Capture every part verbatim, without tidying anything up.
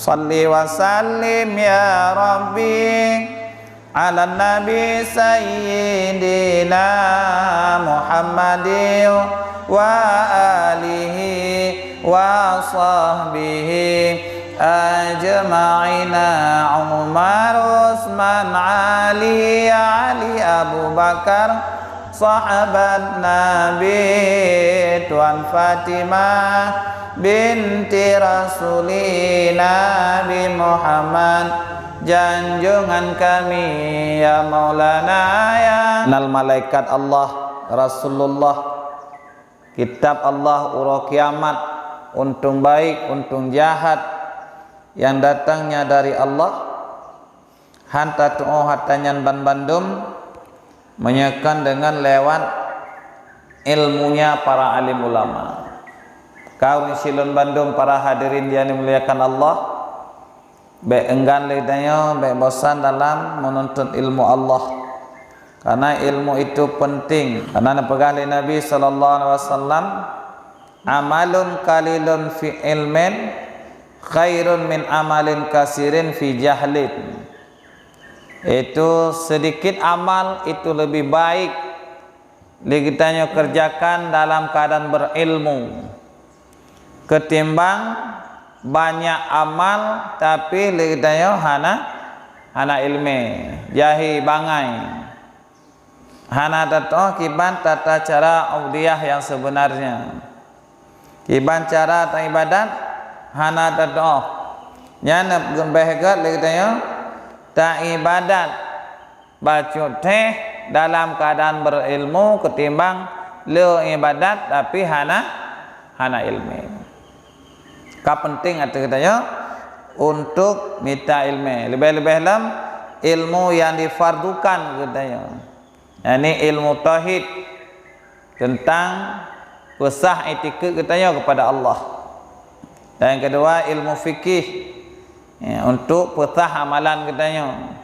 Salli wa sallim ya Rabbi ala Nabi Sayyidina Muhammadin wa alihi wa sahbihi ajma'ina, Umar, Utsman, Ali, Ali, Abu Bakar, sahabat Nabi, Tuan Fatimah binti Rasuli Nabi Muhammad, janjungan kami ya Maulana ya. Nal malaikat Allah, Rasulullah, kitab Allah, uroe kiamat, untông baik, untông jahat yang datangnya dari Allah, han tatu'oh hata nyan banbandum meunyoe kon deungon lewat ilmunya para alim ulama. Kaureueng silôn bandum para hadirin yang dimuliakan Allah, bék enggan lé tanyoe, bék bosan dalam menuntut ilmu Allah. Karena ilmu itu penting. Karena neupeugah lé Nabi sallallahu alaihi wasallam, "Amalun qalilun fi ilmin khairun min amalin kasirin fi jahlin." Itu sedikit amal itu lebih baik lé geutanyoe kerjakan dalam keadaan berilmu ketimbang banyak amal tapi lé geutanyoe hana, hana ilmu, jahi bangai. Hana tatu'oh kiban tata cara ubudiyah yang sebenarnya. Kiban cara taibadat hana tatu'oh. Nyan geumbeh gét lé geutanyoe taibadat bacut teh dalam keadaan berilmu ketimbang le ibadat tapi hana, hana ilmu. Ka penting ateueh geutanyoe untuk mita ilmu. Lebih-lebih lom ilmu yang difardukan geutanyoe. Yakni ilmu tauhid tentang peusah itikad geutanyoe kepada Allah. Dan yang kedua ilmu fikih, ya, untuk peusah amalan geutanyoe.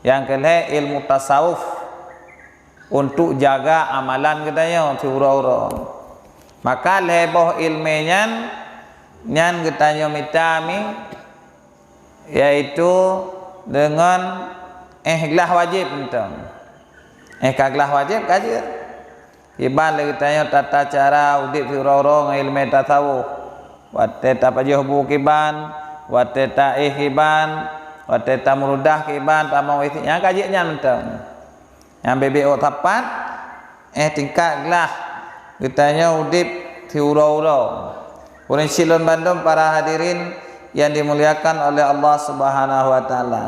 Yang kelhée ilmu tasawuf untuk jaga amalan geutanyoe siuroe-uroe. Maka lhée boh ilmu nyan, nyan geutanyoe mita mi, yaitu deungon éh glah wajéb mantong. Éh ka glah wajéb ka jeuet. Kiban lé geutanyoe tata cara udeb siuroe-uroe ngon ilmu tasawuf. Watée tapajoh bu kiban, watée taéh kiban, watée tameurudah kiban, tamong isi, nyang ka jeuet nyan mantong. Nyang bibit ôk sapat, éh tingkat glah geutanyoe udeb siuroe-uroe. Ureuëng silôn bandum para hadirin yang dimuliakan oleh Allah Subhanahu wa taala.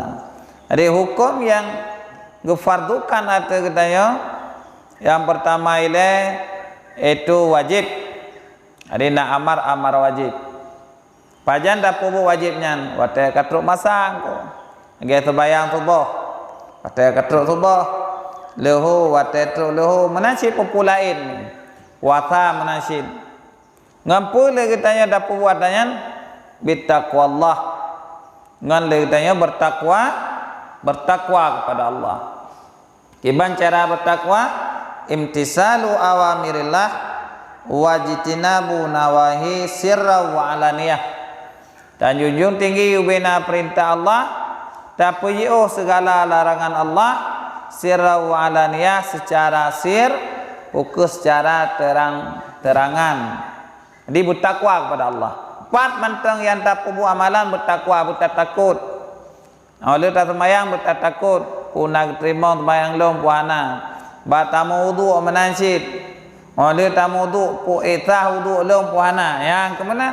Jadi hukum yang geufardukan ateueh geutanyoe, yang pertama ilée itu wajéb. Jadi na amar, amar wajéb. Pajan tapeubuet wajéb nyan? Watée ka trok masa ko. Lagée seubayang suboh. Watée ka trok suboh. Leuho, watée trok leuho. Meunan cit peue-peue laén. Puasa meunan cit. Ngon peue lé geutanyoe tapeubuet nyan? Bitaqwallah. Ngon lé geutanyoe bertakwa, bertakwa kepada Allah. Kiban cara bertakwa, imtisalu awamirillah wajtinabu nawahi sirra wa alaniyah. Tanjunjung tinggi ubena perintah Allah, tapeujiôh segala larangan Allah sirra wa alaniyah, secara sir, ukeue secara terang-terangan. Jadi bertakwa kepada Allah. Pat mantong yang tapeubuet amalan bertakwa, bertatakot. Óh lheueh taseumayang beutatakot, peue na geuteurimong seumayang lôn peue hana. Bak tameuwudhu meunan cit. Óh lheueh tameuwudhu peue éh sah wudhu lôn peue hana. Nyang keu meunan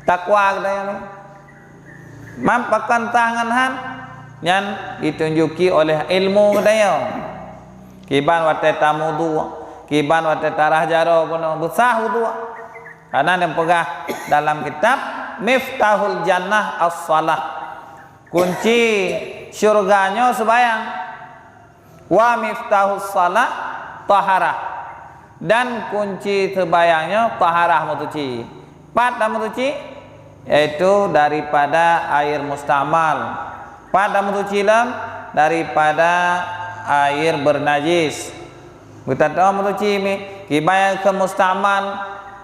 takwa geutanyoe nyoe. Man pakon sah ngon han, nyan ditunjuki oleh ilmu geutanyoe. Kiban watée tameuwudhu, kiban watée tarah jaroe bunoe beusah wudhu. Karena neupeugah dalam kitab Miftahul Jannah as-shalah. Kunci syurga nyoe seubayang. Wa miftahus shalah taharah. Dan kunci seubayang nyoe taharah, meusuci. Pat tameusuci? Yaitu daripada air mustamal. Pat tameusuci lom? Daripada air bernajis. Beutatoe meusuci mi, kiban nyang keu mustamal,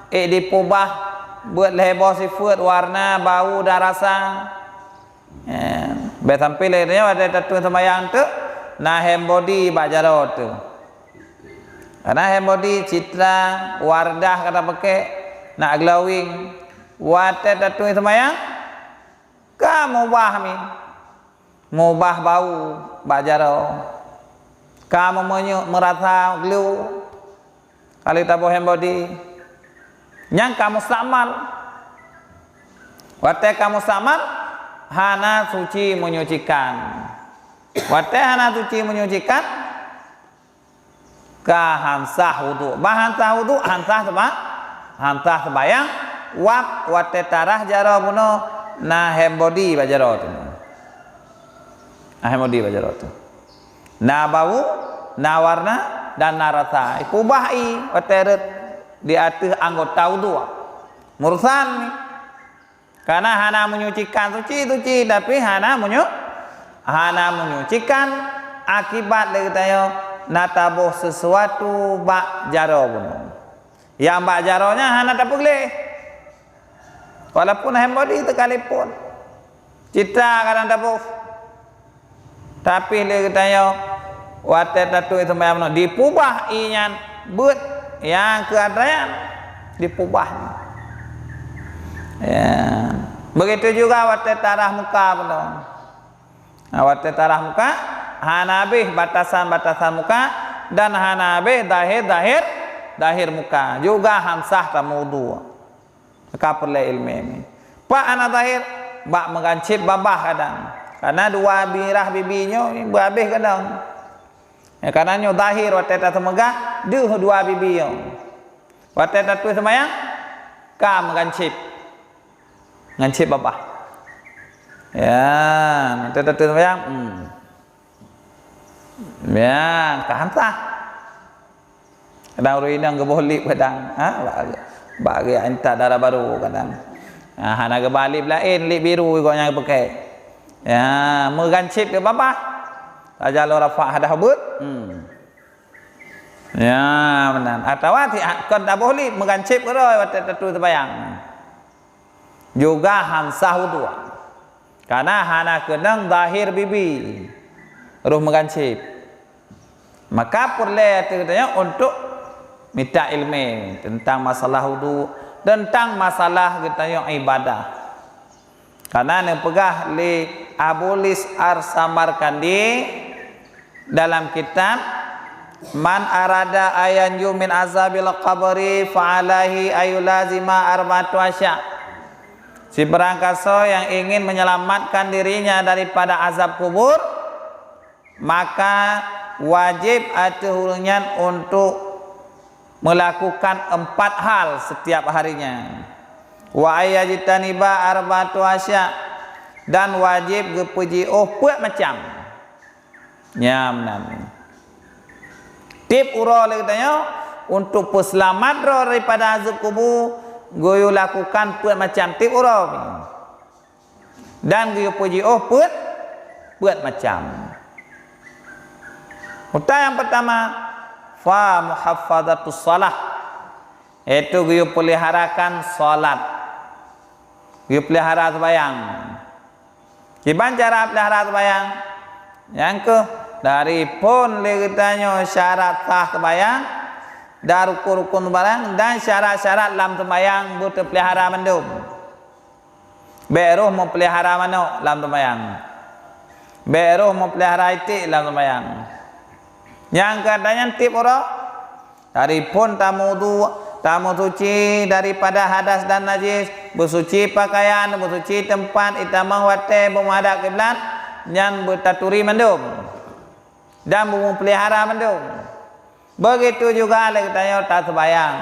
ék dipeubah, Beuet lhèe boh sifeuet, warna, bau dan rasa. Eh, bèk sampai lé nyoe watèe tatueng seumayang teuk na hand body bak jaroe teuh. Karena hand body, Citra, Wardah ka tapakè, na glowing. Watèe tatueng seumayang ka meubah mi. Meubah bau bak jaroe. Ka meumeunyuk, meurasa glue. Kali taboh hand body. Nyang ka mustakmal. Watèe ka mustakmal, hana suci menyucikan. Watèe hana suci menyucikan, ka han sah wudhu. Bah han sah wudhu, han sah seuba-, han sah seubayang, wab watèe tarah jaroe bunoe na hand body bak jaroe teuh. Na hand body bak jaroe teuh. Na bau, na warna, dan na rasa. Ipeubah ie watèe rhot di ateueh anggota wudhu. Mursan ni. Karena hana menyucikan, suci, suci, tapi hana menyu-, hana menyucikan akibat lé geutanyoe na taboh sesuatu bak jaroe bunoe. Nyang bak jaroe nyan hana tapeugleh. Walaupun hand body teukalipun. Citra kadang taboh. Tapi lé geutanyoe watèe tatueng seumayang bunoe, dipeubah ie nyan beuet nyang keu atra nyan, dipeubah. Ya. Begitu juga watèe tarah muka bunoe. Nah, watèe tarah muka, hana habéh batasan-batasan muka dan hana habéh zahir-zahir, zahir muka. Juga han sah tameuwudhu. Ka peureulèe ileumèe nyoe. Pak hana zahir, bak meugancép babah kadang. Karena dua mirah bibi nyoe beuhabéh kadang. Ya, karena nyoe zahir watèe tateumeugah deuh dua bibi nyoe. Watèe tatueng seumayang, ka meugancép. Gancép babah. Ya, watèe tatueng seumayang, hmm. Ya, ka han sah. Kadang ureueng inong geuboh lip kadang, ha, bak, bak geuintat dara barô kadang. Ha, hana geuba lip laén, lip biru gobnyan geupakè. Ya, meugancép di babah. Tajalô rafa' hadah beuet. Hmm. Ya, meunan. Atawa ti-, kon taboh lip, meugancép keudroe watèe tatueng seumayang. Juga han sah wudhu. Karena hana keunong zahir bibi, roh meugancép. Maka peureulèe ateueh geutanyoe untuk mita ileumèe teuntang masalah wudhu, teuntang masalah geutanyoe ibadah. Karena neupeugah lé Abu Lis Ar-Samarkandi dalam kitab, "Man arada ayanju min azabil qabri fa alaihi ayulazima arba'atu asya." Sibarang kasoe yang ingin menyelamatkan dirinya daripada azab kubur, maka wajib ateueh ureueng nyan untuk melakukan empat hal setiap harinya. Wa ayyajtaniba arba'atu asya, dan wajib geupeujiôh peuet macam. Nyan meunan. Tiep uroe lé geutanyoe untuk peuseulamat droe daripada azab kubu, geuyue lakukan peuet macam tiep uroe. Dan geuyue peujiôh peuet, peuet macam. Utai nyang peutama, fa muhafadzatus shalah, yaitu geuyue peuliharakan salat. Geuyue peulihara seumayang. Kiban cara peulihara seumayang? Nyang keuh, dari phon lé geutanyoe syarat sah seumayang, dan rukun-rukun seumayang, dan syarat-syarat lam seumayang beuteupeulihara mandum. Bèk roh meupeulihara manok lam seumayang. Bèk roh meupeulihara iték lam seumayang. Nyang keu atra nyan tiep uroe, dari phon tameuwudhu, tameusuci daripada hadas dan najis, beusuci pakaian, beusuci teumpat, itamong watèe beumeuhadab kiblat, nyan beutaturi mandum. Dan beumeupeulihara mandum. Begitu juga lé geutanyoe taseumayang.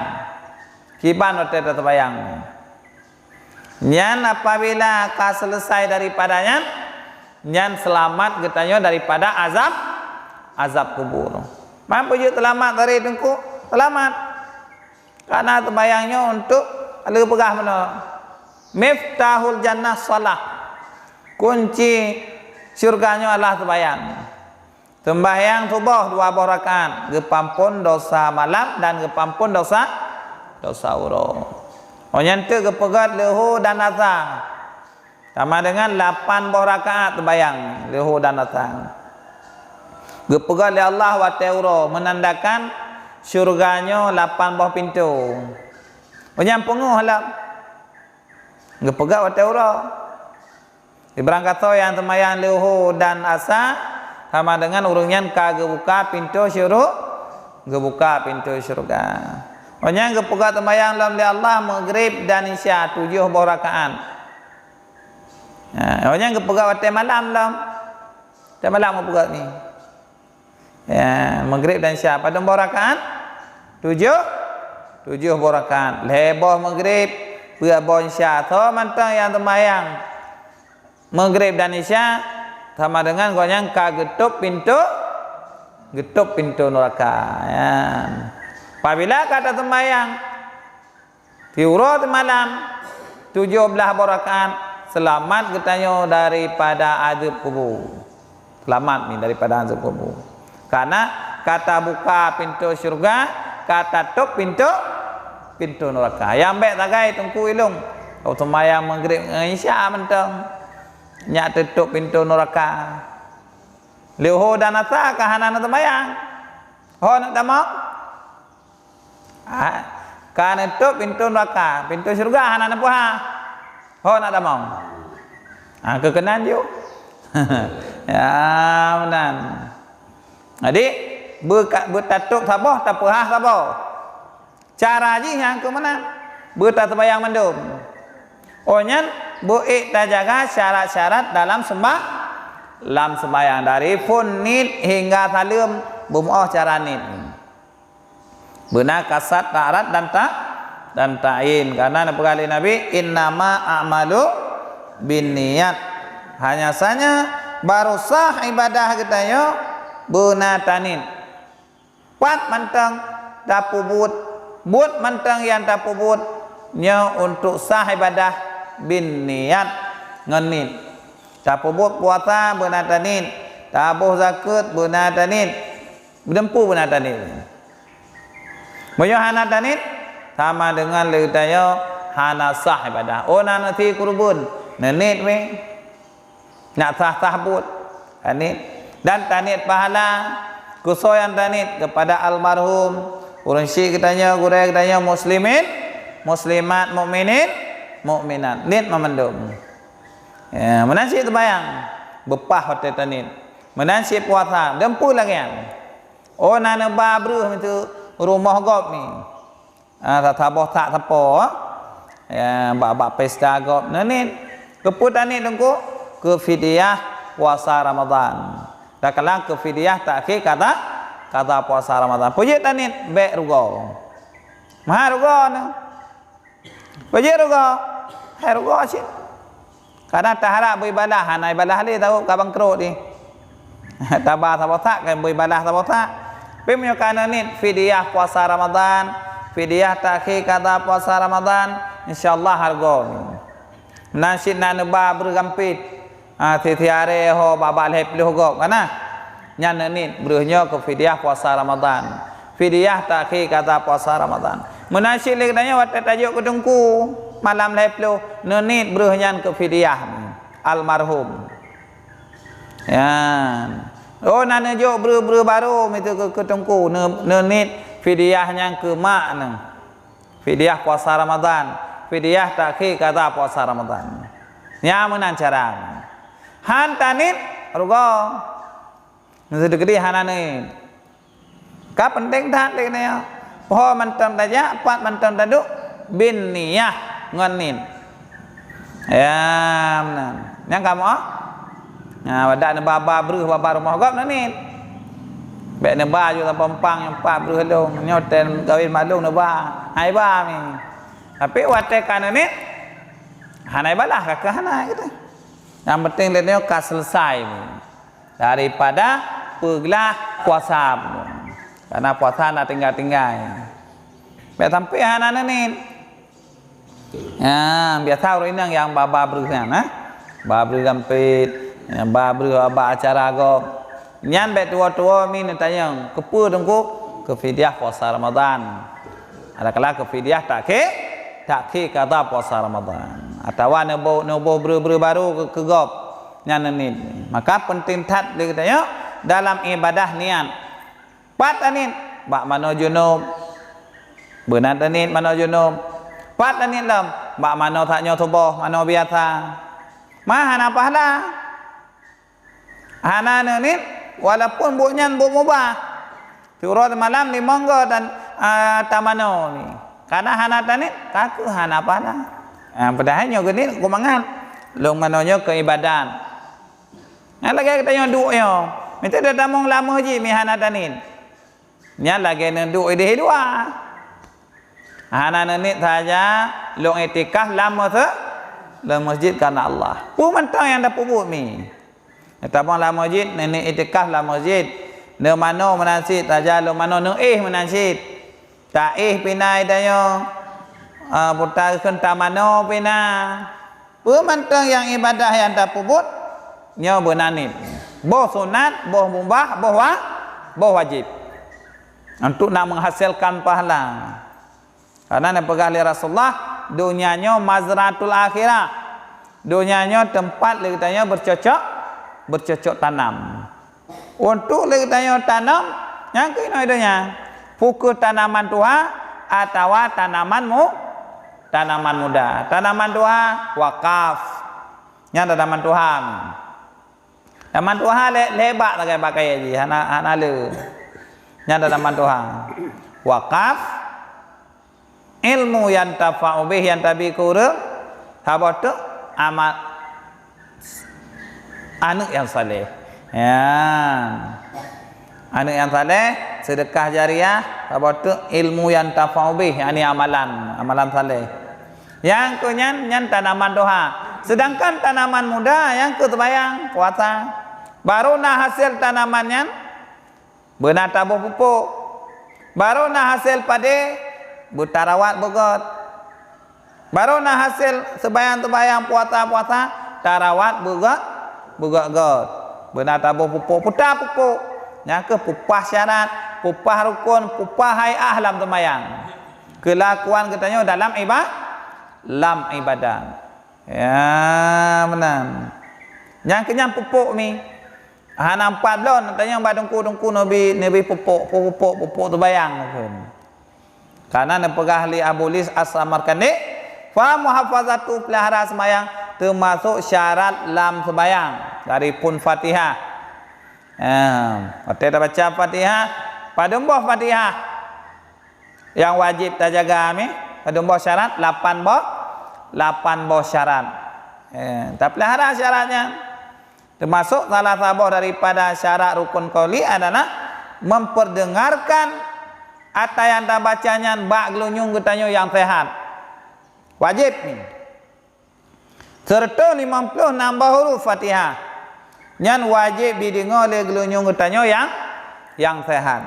Kiban watèe taseumayang. Nyan apabila ka seuleusai daripada nyan, nyan seulamat geutanyoe daripada azab, azab kubur. Man peue jeuet seulamat dari teungku? Seulamat. Karena seumayang nyoe untuk lé peugah bunoe. Miftahul jannah shalah. Kunci syurga nyoe adalah seumayang. Seumbahyang suboh dua boh rakaat, geupeuampon dosa malam dan geupeuampon dosa, dosa uroe. Oh nyan teuk geupeugét leuhô dan asa. Sama dengan lapan boh rakaat seumayang leuhô dan asa. Geupeugét lé Allah watée uroe, meunandakan syeuruga nyoe lapan boh pintoe. Oh nyan peungéh lom. Geupeugét watée uroe. Ibarang kasoe nyang seumayang leuhô dan asa, sama dengan ureuëng nyan ka geubuka pintoe syuru-, geubuka pintoe syeuruga. Oh nyan geupeugét seumayang lom lé Allah Maghrib dan Isya tujoh boh rakaat. Ha, oh nyan geupeugét watée malam lom. Watée malam geupeugét nyoe. Ya, Maghrib dan Isya padum boh rakaat? Tujoh? Tujoh boh rakaat. Lhée boh Maghrib, peuet boh Isya. Soe mantong nyang seumayang Maghrib dan Isya sama dengan gobnyan ka geutôb pintoe, geutôb pintoe nuraka. Ya. Apabila ka taseumayang, siuroe simalam, tujoh blaih boh rakaat, seulamat geutanyoe daripada azeueb kubu. Seulamat nyoe daripada azeueb kubu. Karena ka tabuka pintoe syeuruga, ka tatôb pintoe, pintoe nuraka. Nyang bék sagai teungku ilong. Kau seumayang Maghrib ngon Isya mantong. Nyak teutôb pintoe nuraka. Leuhô dan asa ka hana neuseumayang. Ho neuk tamong? Ah, ka neutôb pintoe nuraka, pintoe syeuruga hana neupeuhah. Ho neuk tamong? Ah, keu keunan jok. Ya, meunan. Jadi, beuka-, beutatôb saboh, tapeuhah saboh. Cara jih nyang keu meunan, beutaseumayang mandum. Oh nyan, beu ék tajaga syarat-syarat dalam seumba-, lam seumayang, dari phon niet hingga saleuem, beumeu'oh cara niet. Beuna kasad, ta'arad dan ta-, dan ta'yin. Karena neupeugah lé Nabi, "Innama a'malu binniyat." Hanya saja baru sah ibadah geutanyoe beuna taniet. Pat mantong tapeubuet, buet mantong nyang tapeubuet nyoe untuk sah ibadah binniyat, ngon niet. Tapeubuet puasa beuna taniet, taboh zakeuet beuna taniet, Meudeumpue beuna taniet. Meunyoe hana taniet, sama deungon lé geutanyoe hana sah ibadah. Oh, na neusie keureubeuen, neuniet wéh. Nak sah-sah buet, taniet. Dan taniet pahala, keu soe nyang taniet? Keupada almarhum, ureuëng syik geutanyoe, gurée geutanyoe, muslimin, muslimat, mukminin, mukminat. Niet meumandum. Ya, meunan cit seumayang, beupah watée taniet. Meunan cit puasa, deumpue lagée nyan. Oh, na neuba breuh miseue rumoh gob nyoe. Ah, saboh sak sapo, ya, bak, bak pesta gob neuniet. Keupeue taniet Teungku? Keu fidyah puasa Ramadan. Takalon keu fidyah takhé kada, kada puasa Ramadan. Peue jeuet taniet? Bék rugoe. Meuhai rugoe nyoe. Peue jeuet rugoe? Hai rugoe cit. Kadang taharab beuibadah, hana ibadah lé, takot ka bangkrot jih. Taba saboh sak, kan beuibadah saboh sak. Tapi meunyoe ka neuniet fidyah puasa Ramadan, fidyah takhé kada puasa Ramadan, insya Allah hareuga. Meunan cit na neuba breuh gampét. Ha, tieb-tieb aré ho bak-bak lhée ploh gob ka na. Nyan neuniet breuh nyoe keu fidyah puasa Ramadan. Fidyah takhé kada puasa Ramadan. Meunan cit lé geutanyoe watée tajok keu teungku malam lhée ploh, neuniet breuh nyan keu fidyah almarhum. Nyan. Oh, na neujok breuh-breuh barô miseue keu, keu teungku, neu-, neuniet fidyah nyan keu mak neuh. Fidyah puasa Ramadan, fidyah takhé kada puasa Ramadan. Nyan meunan cara. Han taniet rugoe. Meuseuti keudeh hana niet. Ka peunteng that lé nyoe. Poh mantong tajak, pat mantong taduek, bin niyah ngon niet. Ya, meunan. Nyang kamoe? Nah, wadak neuba-ba breuh bak rumoh gob neuniet. Bék neuba ju saboh empang nyang pat breuh lôn. Nyoe tem kawin mak lôn neuba. Hai ba mi. Tapi watée ka neuniet, hana ibalah ka keu hana gitu. Yang penting lé nyoe ka selesai daripada peuglah puasa. Karena puasa na tinggai-tinggai. Bék sampai hana neuniet. Ha, biasa ureuëng inong nyang ba-ba breuh nyan, ha? Ba breuh gampét, nyang ba breuh bak acara gob. Nyan bék tuwoe-tuwoe mi neutanyong, keupeue Teungku? Keu fidyah puasa Ramadan. Adakala keu fidyah takhé, Takhir qadha puasa Ramadan. Atawa neuboh, neuboh breuh-breuh barô keu, keu gob. Nyan neuniet. Maka peunteng that lé geutanyoe dalam ibadah niat. Pat taniet? Bak manoe junub. Beuna taniet manoe junub. Pat taniet lom? Bak manoe sak nyoe suboh, manoe biasa. Ma hana pahala. Hana neuniet, walaupun buet nyan buet mubah. Siuroe simalam limong goe dan, a, tamanoe ni. Karena hana taniet, ka kheueh hana pahala. A, padahai nyoe geuniet keu mangat. Lôn manoe nyoe keu ibadat. Nyan lagèe geutanyoe duek nyoe. Mita tatamong lam meuseujid mi hana taniet. Nyan lagèe neuduek idéh i luwa. Hana neuniet saja lôn iktikaf lam meuseujid, lam meuseujid karena Allah. Peue mantong nyang tapeubuet mi. Neutamong lam meuseujid, neuniet iktikaf lam meuseujid. Neumanoe meunan cit saja, lôn manoe neuéh meunan cit. Taéh pih na i tanyoe, a, buta kheun tamanoe pih na. Peue mantong nyang ibadah nyang tapeubuet, nyoe beuna niet. Boh sunat, boh mubah, boh wa-, boh wajéb. Untuk nak menghasilkan pahala. Karena neupeugah lé Rasulullah, donya nyoe mazratul akhirah. Donya nyoe teumpat lé geutanyoe beucocok, beucocok tanam. Untuk lé geutanyoe tanom, nyang keunoe donya. Peu kheueh tanaman tuha atawa tanaman mu-, tanaman muda. Tanaman tuha, wakaf. Nyan tanaman tuha. Tanaman tuha lé-, lé bak sagai bak kayèe jih, hana, hana le. Nyan tanaman tuha. Wakaf, ilmu nyang tafa'u bih nyang tabi keu ureueng, saboh teuk amal aneuk nyang saleh. Ya. Aneuk nyang saleh, sedekah jariah, saboh teuk ilmu nyang tafa'u bih, yakni amalan, amalan saleh. Nyang keu nyan, nyan tanaman tuha. Sedangkan tanaman muda, nyang keu seumayang, puasa. Baru na hasil tanaman nyan, beuna taboh pupuk. Baru na hasil padé, beutarawat beugöt. Baru na hasil seumayang-seumayang, puasa-puasa, tarawat beugöt, beugöt-göt. Beuna taboh pupuk, peue ta pupuk. Nyan keuh peupah syarat, peupah rukun, peupah hai'ah lam seumayang. Keulakuan geutanyoe dalam iba-, lam ibadat. Ya, meunan. Nyang keu nyan pupuk mi. Hana pat lôn, tanyoe bak teungku-teungku neubi, neubi pupuk, pupuk, pupuk seumayang kheun. Karena neupeugah lé Abu Lis As-Samarkandi, "Fa muhafazatu, peulihara seumayang, teumasok syarat lam seumayang, dari phon Fatihah." Ehm, watèe tabaca Fatihah, padum boh Fatihah nyang wajéb tajaga mi, padum boh syarat, lapan boh, lapan boh syarat. Eh, tapeulihara syarat nyan. Teumasok salah saboh daripada syarat rukun qauli adalah memperdengarkan ata nyang tabaca nyan bak geulinyueng geutanyoe nyang seuhat. Wajéb nyan. Seureutoh limong ploh nam boh huruf Fatihah. Nyan wajéb jideungoe lé geulinyueng geutanyoe nyang, nyang seuhat.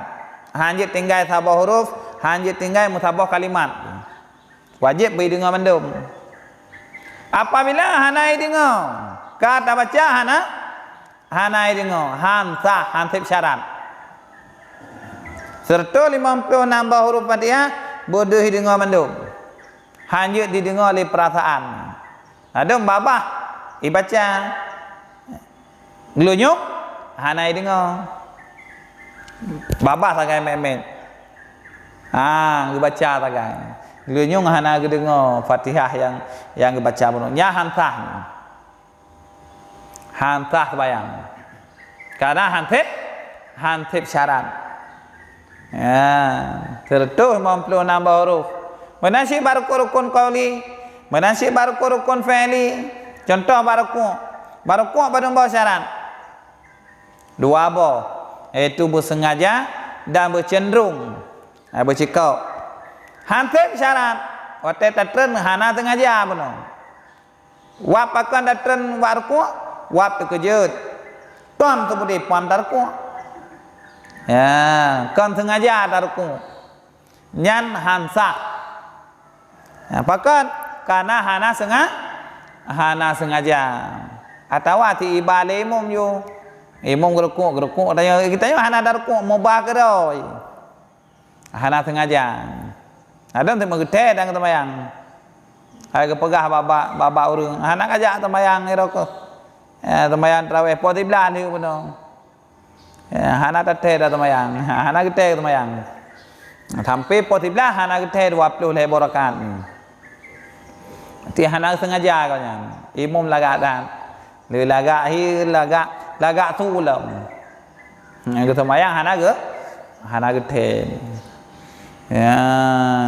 Hana jeuet tinggai saboh huruf, hana jeuet tinggai meusaboh kalimat. Wajéb beudeungoe mandum. Apabila hana ideungoe, ka tabaca hana, hana ideungoe, han sah, han sép syarat. Seureutoh limong ploh nam boh huruf Fatihah beudeuh ideungoe mandum. Hana jeuet dideungoe lé peurasaan. Ladôm babah ibaca. Geulinyueng hana ideungoe. Babah sagai mét-mét. Ha, geubaca sagai. Geulinyueng hana geudeungoe Fatihah nyang, nyang geubaca bunoe. Nyan han sah. Han sah seumayang. Karena han sép, han sép syarat. Ya, seureutoh limong ploh nam boh huruf. Meunan cit bak rukun-rukun qauli, meunan cit bak rukun-rukun fi'li. Contoh bak rukuk. Bak rukuk padum boh syarat? Dua boh, yaitu beusengaja dan beucenderung, ha, beucikok. Han sép syarat, watèe tatreun hana sengaja bunoe. Wab pakon tatreun bak rukuk, wab teukeujot. Kon teupeudeh phon tarukuk. Ya, kon sengaja tarukuk. Nyan han sah. Ya, pakon? Karena hana senga-, hana sengaja. Atawa tiba lé imum ju. Imum geurukuk, geurukuk, geutanyoe, geutanyoe hana tarukuk, mubah keudroe. Hana sengaja. Ladôm teuk meugeutée dan geuteumbayang. Hai geupeugah bak, bak, bak ureuëng, "Hana kajak teumayang nyoe keuh. Eh, teumayang tarawih poh siblaih lheueh bunoe." Eh, hana tathèe dah teumayang. Hana geutèe teumayang. Sampai poh siblaih hana geutèe dua ploh lhèe boh rakaat. Ti hana sengaja gobnyan. Imum lagak that. Lé lagak hi, lagak, lagak su lom. Nyang geuteumayang hana geu-, hana geutèe. Ya,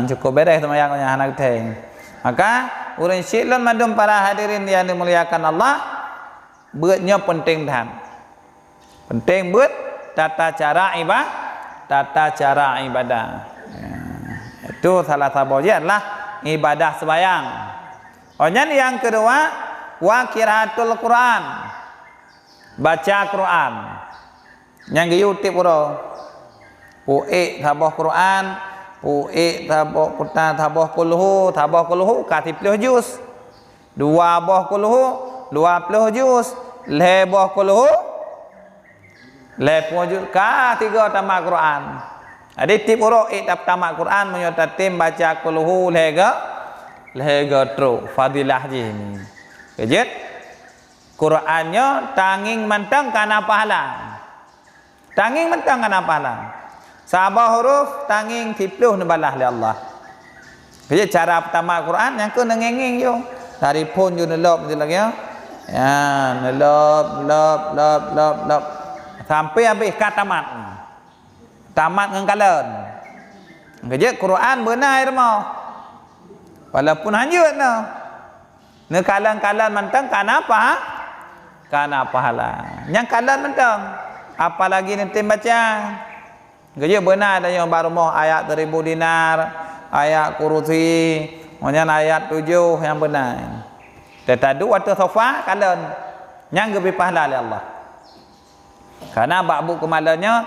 cukup beres teumayang nyan hana geutèe. Maka, ureuëng syik lôn mandum para hadirin yang dimuliakan Allah, beuet nyoe penting that. Penting beuet tata cara iba-, tata cara ibadah. Ya. Itu salah saboh jih adalah ibadah sembahyang. Oh, nyan nyang keudua, wa qiraatul Quran. Baca Quran. Nyang geuyue tieb uroe. Uék saboh Quran, uék saboh kuta, saboh kulhu, saboh kulhu ka siploh juz. Dua boh kulhu, dua ploh juz. Lhèe boh kulhu, lhèe ploh juz. Ka tiga tamat Quran. Jadi, tieb uroe ék tamat Quran, meunyoe tatem baca kulhu lhèe go, lhèe go trok. Fadilah jih ni. Keujeuet? Quran nyoe tangieng mantong kana pahala. Tangieng mantong kana pahala. Saboh huruf tangieng siploh neubalah lé Allah. Jadi cara peutama Quran nyang keu neungieng-ngieng ju. Dari phon ju neulop ju lagèe nyoe. Ya, neulop, lop, lop, lop, lop. Sampai habéh ka tamat. Tamat ngon kalon. Keujeuet Quran beuna i rumoh. Walaupun hanjeuet nyoe. Neukalon-kalon mantong kana paha-, kana pahala. Nyang kalon mantong, apalagi neutem baca. Keujeuet beuna tanyoe bak rumoh ayat seribu dinar, ayat kursi, ngon nyan ayat tujoh nyang beuna. Teuka duek ateueh sofa kalon, nyang geubri pahala lé Allah. Karena bak buet keumalon nyoe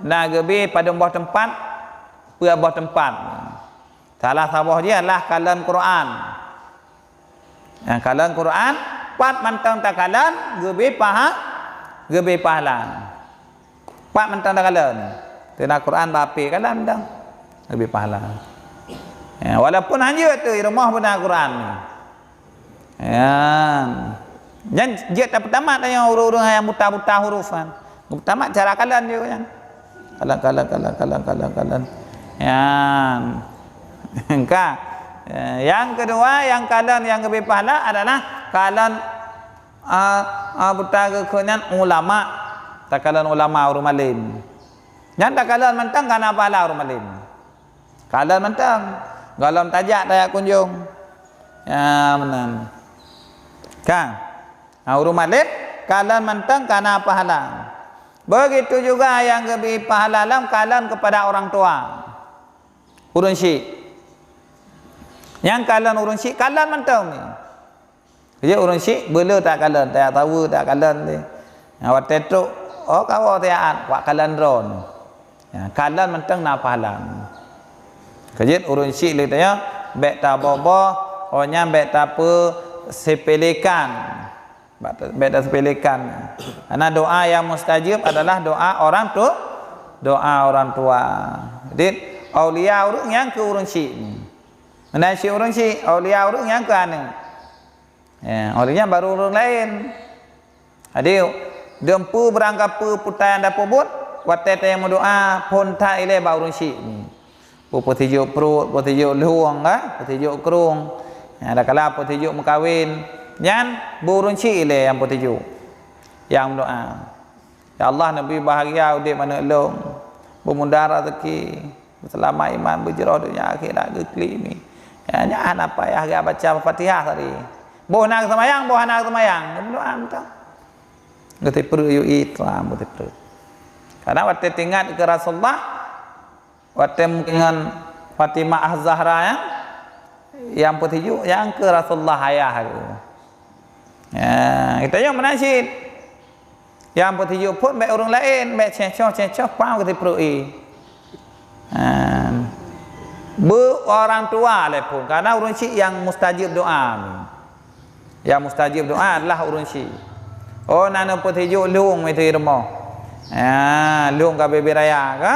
na geubri padum boh teumpat, peuet boh teumpat. Salah saboh jih adalah kalon Quran. Nyang kalon Quran, pat mantong takalon, geubri paha-, geubri pahala. Pat mantong takalon. Teuna Quran bak api kalon mantong, geubri pahala. Ya, walaupun hanjeuet teuh, i rumoh beuna Quran. Ya. Nyan jeuet tapeutamat tanyoe ureuëng-ureuëng nyang buta-buta huruf nyan. Tamat cara kalon jih nyan. Kalon, kalon, kalon, kalon, kalon, kalon. Nyan. Ka. Eh, nyang keudua, nyang kalon nyang geubri pahala adalah kalon, ah, ah, buta geukheun nyan ulama. Takalon ulama ureuëng malém. Nyan takalon mantong kana pahala ureuëng malém. Kalon mantong. Gohlom tajak tajak kunjong. Ya, meunan. Ka. Ha, ureuëng malém, kalon mantong kana pahala. Begitu juga nyang geubri pahala lom kalon kepada orang tua. Ureuëng syik. Nyang kalon ureuëng syik, kalon mantong ni. Jadi ureuëng syik, beuleu takalon, tajak saweue takalon ni. Nyang watèe trok, oh, kawoe tajak, wak kalon droeneuh. Ya, kalon mantong na pahala. Keujeuet ureuëng syik lé tanyoe, bèk taboh-boh, oh, nyan bèk tapeusepelekan. Bèk ta-, bèk tasepelekan. Karena doa yang mustajab adalah doa orang tu-, doa orang tua. Jadi, aulia ureuëng nyang keu ureuëng syik. Meunan cit ureuëng syik, aulia ureuëng nyang keu aneuk. Ya, aulia nyan baru ureuëng laén. Jadi, deumpu beurangkapeue peue nyang tapeubuet, watèe tayang meudoa, phôn that ilèe bak ureuëng syik. Peu-, peutijuk pruet, peutijuk lheueng, ka? Peutijuk krueng. Ya, adakala peutijuk meukawen, nyan beu ureuëng syik ilèe nyang peutijuk. Nyang meudoa. Ya Allah, neubri bahagia udép aneuk lôn, beumudah raseuki, beuseulamat iman, beujroh donya akhirat, geuklik mi. Ya, nyan hana payah geubaca Fatihah tadi. Boh na seumayang, boh hana seumayang. Meudoa mantong. Geuteupeureuek yue Islam, geuteupeureuek. Karena watèe teuingat keu Rasulullah, watèe mungken ngon Fatimah Az-Zahra, ya, nyang peutijuk, nyang keu Rasulullah ayah geuh. Ya, geutanyoe meunan cit. Nyang peutijuk phôn bèk ureuëng laén, bèk céh-coh, céh-coh, pam geuteupeureuek i. Ha. Beu orang tua lé phôn, karena ureuëng syik nyang mustajab doa. Nyang mustajab doa adalah ureuëng syik. Oh, na neupeutijuk lheueng miseue rumoh. Ha, lheueng ka bèe-bèe raya ka?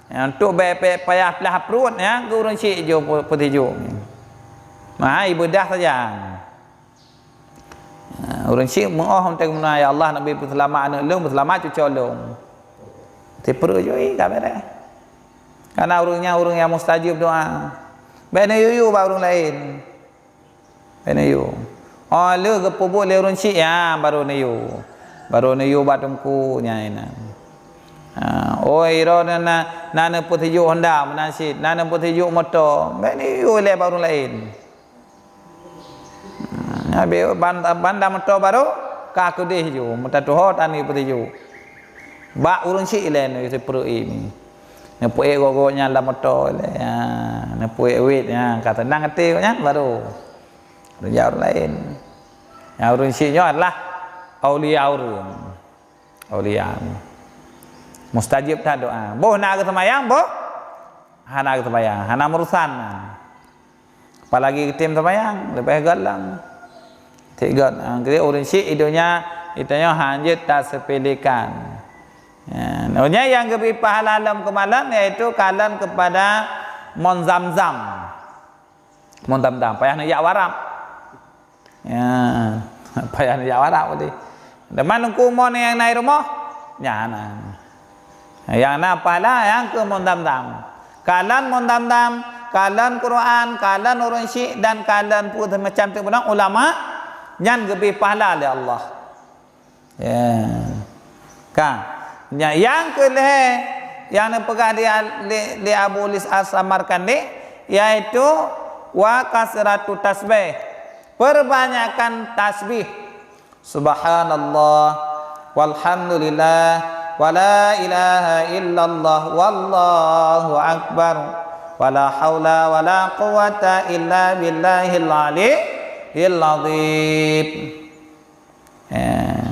Ya, untuk bèk, bèk payah plah pruet, ya, keu ureuëng syik ju peu-, peutijuk. Ha, ibadah saja. Ha, ureuëng syiek meuoh mantong meunan, "Ya Allah, Nabi peuseulamat aneuëk lôn, peuseulamat cucoe lôn." Sipeureuek jih ka beureh. Karena ureuëng nyan ureuëng nyang mustajib doa. Bék neuyue bak ureuëng laén. Bék neuyue. Oh, lheueh geupeubuet lé ureuëng syiek, ya, baru neuyue. Baru neuyue bak teungku nyan inan. Ha, oh, iro na, na, na neupeusijuek honda meunan cit, na neupeusijuek moto. Bék neuyue lé bak ureuëng laén. Habéh ban, ban lam moto barô, ka keudeh ju, meuta tuho tan geupeuteuju. Bak ureuëng syiek ilée nyoe sipeureuek ié mi. Neupeuék gogo nyan lam moto ilée, ha, neupeuék wét nyan, ka teunang até gobnyan barô. Reuja ureuëng laén. Nyang ureuëng syiek nyoe adalah aulia ureuëng. Aulia. Mustajib that doa. Boh na geuseumayang, boh hana geuseumayang, hana meurusan. Apalagi geutem seumayang, leubeh göt lom. Tiep göt, ha, jadi ureuëng syiek i donya, geutanyoe hanjeuet tasepelekan. Ya, nyoe nyang geubri pahala lom keumalon, yaitu kalon keupada mon Zamzam. Mon Zamzam, payah neujak u Arab. Ya, payah neujak u Arab tadi. Teuma Teungku mon nyang na i rumoh, nyan na. Nyang na pahala nyang keu mon Zamzam. Kalon mon Zamzam, kalon Quran, kalon ureuëng syiek dan kalon peue macam teuk bunoe ulama, nyan geubri pahala lé Allah. Ya. Ka. Nya, nyang keu lhée nyang neupeugah di al-, lé, lé Abu Lis As-Samarkandi, yaitu wa kasratu tasbih. Perbanyakan tasbih. Subhanallah, walhamdulillah, wala ilaha illallah, wallahu akbar, wala haula wala quwwata illa billahil aliyyil azim. Eh.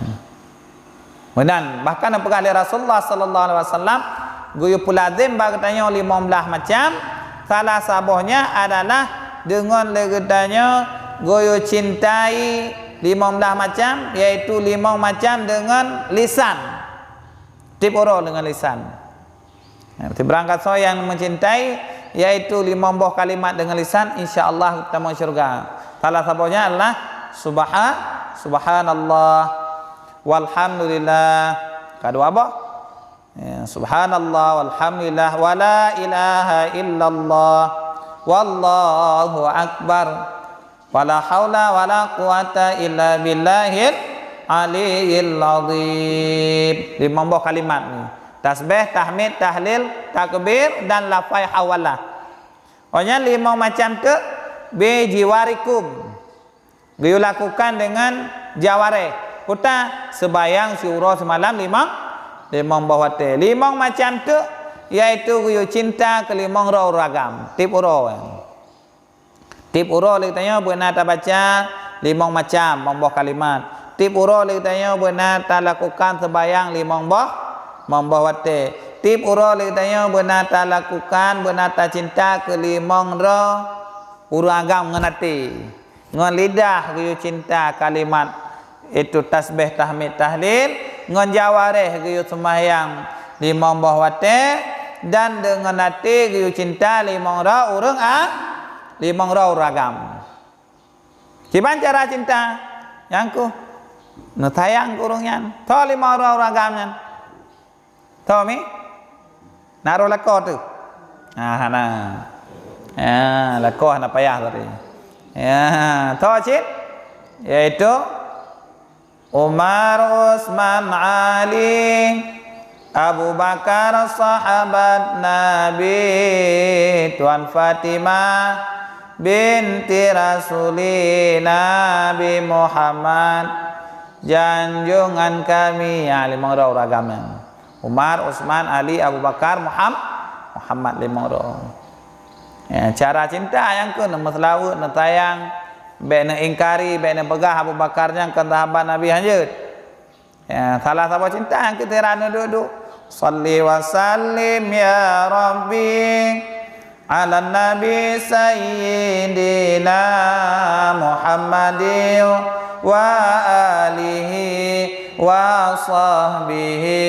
Meunan, bahkan neupeugah lé Rasulullah sallallahu alaihi wasallam, geuyue peulazem bak geutanyoe limong blaih macam, salah sabohnya adalah deungon lé geutanyoe geuyue cintai limong blaih macam, yaitu limong macam deungon lisan. Tiep uroe deungon lisan. Ya, sibarang gasoe nyang meucintai, yaitu limong boh kalimat deungon lisan, insya Allah tamong syurga. Salah sabohnya adalah subha-, subhanallah, walhamdulillah. Ka dua boh. Ya, subhanallah, walhamdulillah, wala ilaha illallah, wallahu akbar. Wala haula wala quwwata illa billahil aliyyil azim. Limong boh kalimat ni. Tasbih, tahmid, tahlil, takbir, dan lafai hauqalah. Awaknyan limong macam teuk bi jiwarikum. Geuyue lakukan deungon jawareh. Kuta seubayang siuroe seumalam limong, limong boh watée. Limong macam teuk, yaitu geuyue cinta keu limong droe ureuëng agam. Tiep uroe. Tiep uroe lé geutanyoe beuna tabaca limong macam, limong boh kalimat. Tiep uroe lé geutanyoe beuna talakukan seubayang limong boh, limong boh watée. Tiep uroe lé geutanyoe beuna talakukan, beuna tacinta keu limong droe ureuëng agam ngon até. Ngon lidah geuyue cinta kalimat itu tasbih, tahmid, tahlil, ngon jawareh geuyue seumahyang limong boh watée, dan deungon até geuyue cinta limong droe ureuëng a-, limong droe ureuëng agam. Kiban cara cinta nyang keuh neusayang keu ureuëng nyan, tho limong droe ureuëng agam nyan. Tho mi? Na roh lakoe teuh? Ah, hana. Ya, lakoe hana payah tadi. Ya, tho cit? Yaitu Umar, Utsman, Ali, Abu Bakar, sahabat Nabi, Tuan Fatimah, binti Rasulina, Nabi Muhammad, janjongan kami. Ya, limong droe ureuëng agam nyan. Umar, Utsman, Ali, Abu Bakar, Muham-, Muhammad, limong droe. Ya, cara cinta nyang keuh neumeuseulaweuet, neusayang, bék neuingkari, bék neupeugah Abu Bakar nyan kon sahabat Nabi, hanjeuet. Ya, salah saboh cinta nyang keuh sira neuduek-duek. Shalli wa sallim ya Rabbi ala Nabi Sayyidina Muhammadin wa alihi wa sahbihi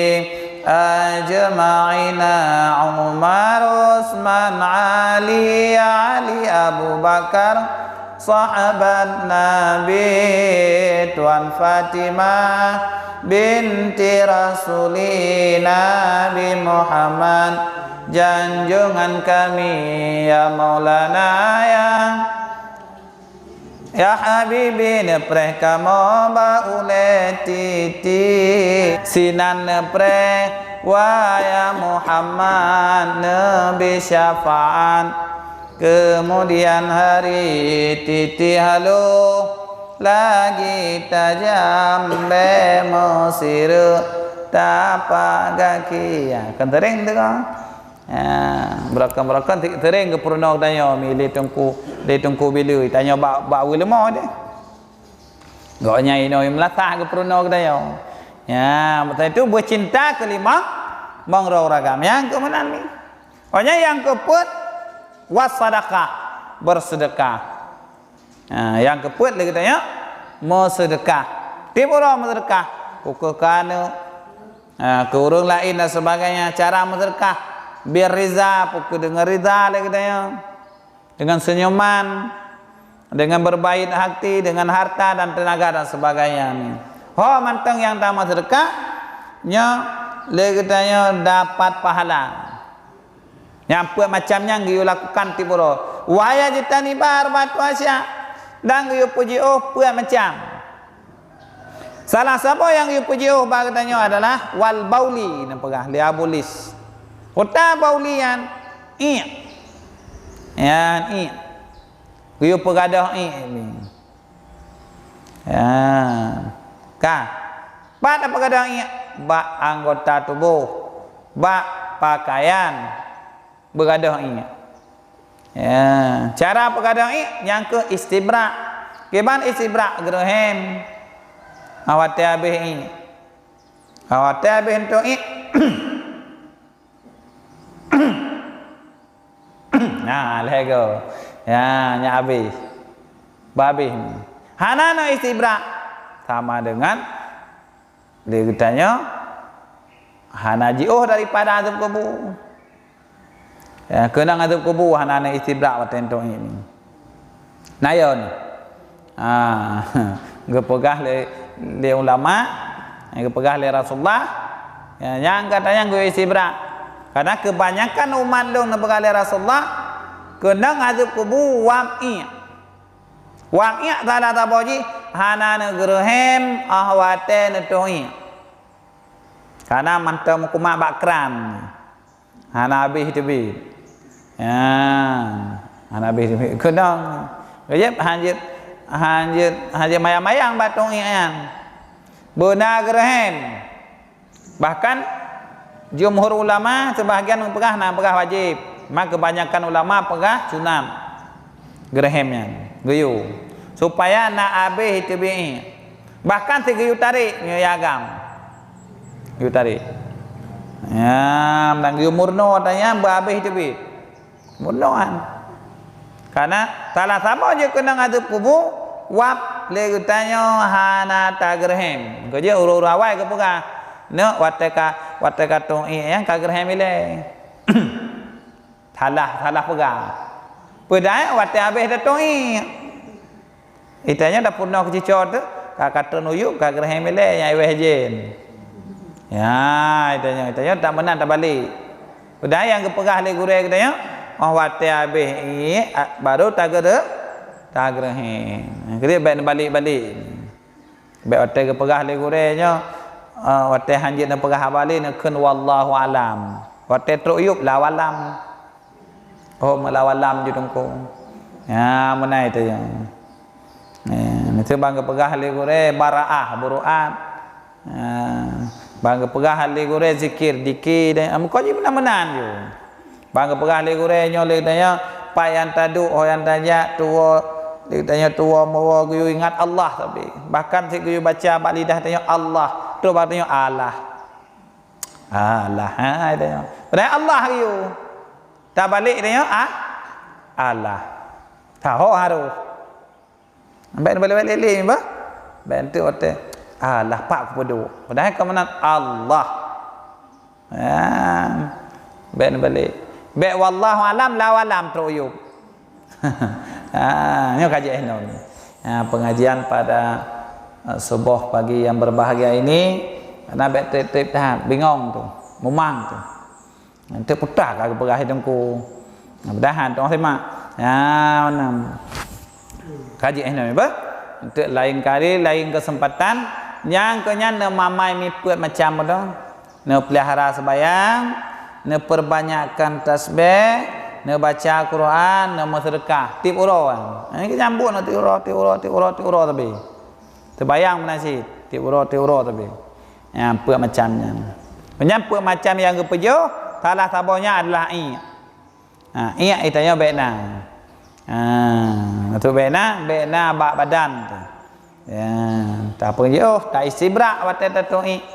ajma'ina. Umar, Utsman, Ali, Ali, Abu Bakar, Sahabat Nabi, Tuan Fatimah binti Rasuli Nabi Muhammad, janjungan kami, ya Maulana, ya, ya Habibi, neupreh kamoe bak ulée Titi. Sinan neupreh, wahai Muhammad, neubi syafaat. Keumudian hari Titi halo lagi tajam, bée meusireuk tapak gaki. Ya, kan sering tu kan? Ya, beurakan-beurakan ti-, sering geupeurunoe geutanyoe, mi lé Teungku, lé Teungku Bileu, tanyoe bak, bak weueh leumo deh. Gobnyan inoe meulasah geupeurunoe geutanyoe. Ya, beutôi tu beucinta keu limong, limong droe ureueng agam. Nyang keu meunan ni. Pokoknya nyang keupeuet, wasadaqah, bersedekah. Ha, nyang keupeuet lé geutanyoe, meusedekah. Tiep uroe meusedekah, keu keuh keu aneuk, ha, keu ureueng laén dan sebagainya. Cara meusedekah, biar riza, peu kheueh deungon riza lé geutanyoe. Dengan senyuman, dengan berbaik hati, dengan harta dan tenaga dan sebagainya. Ho mantong nyang tameusedekah, nyoe lé geutanyoe dapat pahala. Nyang peuet macam nyan geuyue lakukan tiep uroe. Wa yajtaniba arba'atu asya, dan geuyue peujiôh peuet macam. Salah saboh nyang geuyue peujiôh bak geutanyoe adalah wal bauli, neupeugah lé Abu Lis. Peue bauli nyan? Iek. Nyan iek. Geuyue peugadôh iek ni. Ya. Ka. Pat tapeugadôh iek? Bak anggota tuboh, bak pakaian, beugadôh iek. Ya, cara peugadôh iek nyang keu istibrak. Kiban istibrak? Geureuhem. Awai watée habéh iek. Awai watée habéh euntok iek. Nah, lhée go. Ya, nyan habéh. Bah habéh. Hana na istibrak, sama dengan lé geutanyoe hana jiôh daripada azeueb kubu. Ya, keunong azeueb kubu hana na istibrak watée euntok iek ni. Nah, yo ni. Ha, geupeugah lé, lé ulama, geupeugah lé Rasulullah, ya, nyang gata nyan geuyue istibrak. Karena keubanyakan umat lôn neupeugah lé Rasulullah, keunong azeueb kubu wab iek. Wab iek salah saboh jih hana neugeureuhem óh watée neutoh iek. Karena mantong meukumat bak kran. Hana habéh teubiet. Ya, hana habéh teubiet. Keunong. Keujeuet hanjeuet, hanjeuet, hanjeuet mayang-mayang bak toh iek nyan. Beuna geureuhem. Bahkan jumhur ulama sebahagian meupeugah na peugah wajéb. Ma keubanyakan ulama peugah sunat. Geureuhem nyan. Geuyue. Supaya na habéh teubiet. Bahkan sigeuyue tarek nyoe ya agam. Geuyue tarek. Ya, dan geuyue murno watée nyan beuhabéh teubiet. Murnoan. Karena salah saboh jih keunong azeueb kubu, wab lé geutanyoe hana tageureuhem. Keujeuet ureueng-ureueng awai geupeugah, neuk watée ka, watée ka toh iek nyan ka geureuhem ilée. Salah, salah peugah. Peudai watée habéh tatoh iek. Itanyoe tapeurunoe keucuco teuh, ka, ka treun u yueb, ka geureuhem ilée nyang iweh jén. Ya, itanyoe, itanyoe tak meunan tabalek. Peudai nyang geupeugah lé gurée geutanyoe, óh watée habéh iek, a, baru tageureu-, tageureuhem. Keudeh bék neubalek-balek. Bék watée geupeugah lé gurée nyoe, eh, watée hanjeuet neupeugah haba lé neukheun wallahu alam. Watée trok yueb la walam. Oh, meulawan lam ju teungku. Ya, meunan itu ya. Ya, itu bang geupeugah lé gurée baraah, buruat. Ya, bang geupeugah lé gurée zikir, diki dan, ah, meuko jih meunan-meunan ju. Bang geupeugah lé gurée nyoe lé tanyoe, pat nyang taduek, ho nyang tajak, tuwoe, lé tanyoe tuwoe meuwoe geuyue ingat Allah sabe. Bahkan sit geuyue baca bak lidah tanyoe Allah, trok bak tanyoe alah. Alah, ha, tanyoe. Padahai Allah geuyue. Tabalek tanyoe, ah, alah. Taho harôh. Bék neubalek-balek lé, bah. Bék enteuk watée, "Alah, pat kupeuduek." Padahai ka meunan Allah. Ya. Bék neubalek. Bék wallahu alam, la walam trok yueb. Ah, nyoe kaji eh nyoe. Ah, pengajian pada, eh, subuh pagi yang berbahagia ini, karena bèk trép-trép that, bingong tu, mumang tu. Nanti putar ka geupeugah teungku. Mudah-mudahan teuh simak. Ya, mana? Kaji eh nyoe, bah? Untuk lain kali, lain kesempatan, nyang keu nyan neumamai mipeuet macam tu. Neupeulihara sembahyang, neupeubanyakkan tasbih, neubaca Quran, neumeuseudeukah. Tiep uroe. Ini nyambung nak tiep uroe, tiep uroe, tiep uroe, tiep uroe tapi. Teubayang meunan cit, tiep uroe, tiep uroe tapi. Ya, peuet macam nyan. Meunyan peuet macam nyang geupeujeuh, salah saboh nyan adalah iek. Ha, iek itanyoe bèk na. Ha, tu bèk na, bèk na bak badan tu. Ya, ta peujeuh, ta istibrak watèe tatueng iek.